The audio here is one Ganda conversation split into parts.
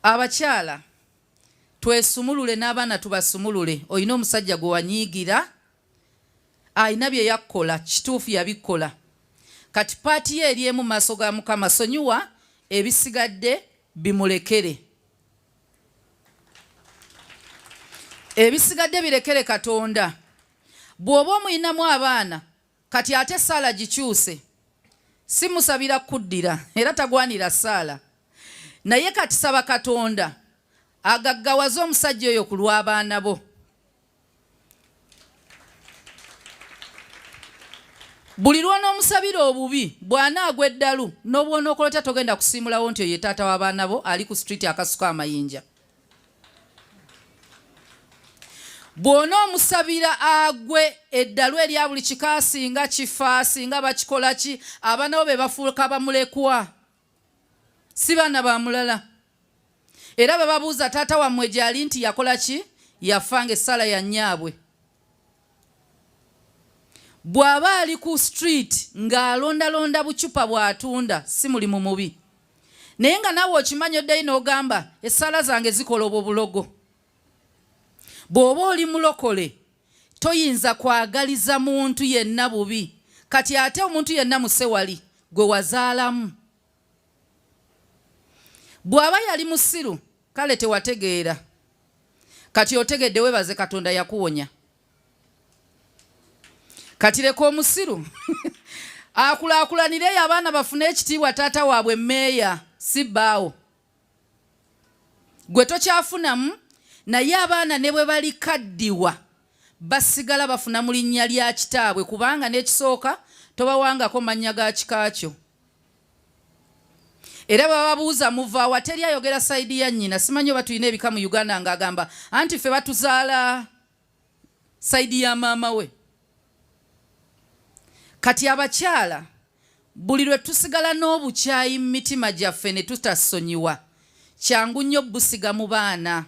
Abakyala twesumulule n'abaana tubasumulule. Olina omusajja gwe wanyiigira, alina bye yakkola, kituufu yabikkola. Kati paati ye eri emu maaso ga Mukama, sonyiwa ebisigadde bimulekere. Ebisigadde birekere Katonda. Bw'oba omulinamu abaana, kati ate essaala gikyuse. Simusabira kukuddira era tagwanira ssaala. Naye kati saba Katonda agaggawaze omusajja oyo ku lw'abaana bo. Buli lw'onoomusabira obubi, bw'anaagwa eddalu, n'obw'onookola otya togenda kusiimulawo nti oyo ye taata w'abaana bo ali ku street akasuka amayinja. Bw'onoomusabira agwe eddalu erya buli kika singa kifa, singa bakikola ki, abaana bo be bafuuka bamulekwa, si baana ba mulala. Era bababuuza taata wammwe gyali nti yakola ki? Yafa ng'essaala ya nnyaabwe. Bw'aba ali ku street ng'alondalonda bucupa bw'atunda si mulimu mubi. Naye nga naawe okimanyi oddayo n'ogamba essaala zange zikola obwo bulogo. Bw'oba oli mulokole toyinza kwagaliza muntu yenna bubi. Kati ate omuntu yenna musewali gwe wazaalamu. Bw'aba yali musiru kale tewategeera. Kati otegedde webaze Katonda yakuwonya. Kati leka omusiru akulaakulanireyo abaana bafune ekitiibwa taata waabwe meeya si bbaawo. Gwe tokyafunamu naye abaana ne bwe balikaddiwa basigala bafuna mu linnya lya kitaabwe kubanga n'ekisooka tobawangako mannya ga kika kyo. Era bababuuza muva wa teri ayogera sayidi ya nnyina. Simanyi oba tulina ebika mu Uganda ng'agamba anti ffe batuzaala sayidi ya maama we. Kati abakyala buli lwe tusigala n'obukyayi mu mitima gyaffe ne tutasonyiwa, kyangu nnyo busiga mu baana.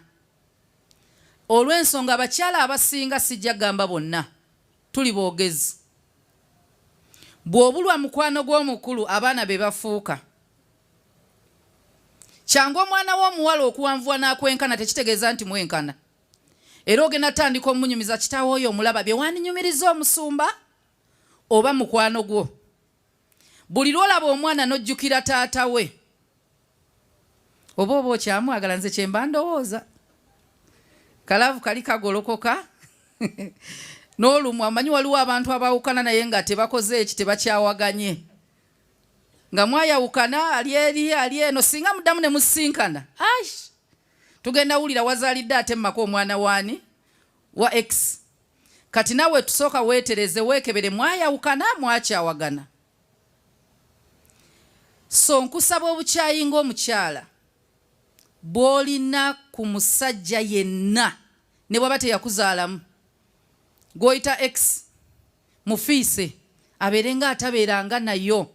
Olw'ensonga abakyala abasinga sijja gamba bonna tuli boogezi. Bw'obulwa mukwano gw'omukulu abaana be bafuuka. Kyangu omwana wo omuwala okuwanvuwa n'akwenkana tekitegeeza nti mwenkana. Era ogenda tandika omunyumiza kitaawo oyo omulaba bye wandinyumiriza omusumba oba mukwano gwo. Buli lw'olaba omwana n'ojjukira taata we oba oba okyamwagala nze kye mba ndowooza. Kalaavu kali kagolokoka n'olumwa omanyi waliwo abantu abaawukana naye nga tebakoze eki tebakyawaganye nga mwayawukana ali eri ali eno singa muddamu ne musisinkana aish tugenda wulira wazaalidde ate mumaka omwana waani wa ex kati nawe tusooka weetereze weekebere mwayawukana mwakyawagana so nkusaba obukyayi ng'omukyala bw'olina ku musajja yenna ne bw'aba teyakuzaalamu gw'oyita ex mufiise abeere nga atabeeranga nayo.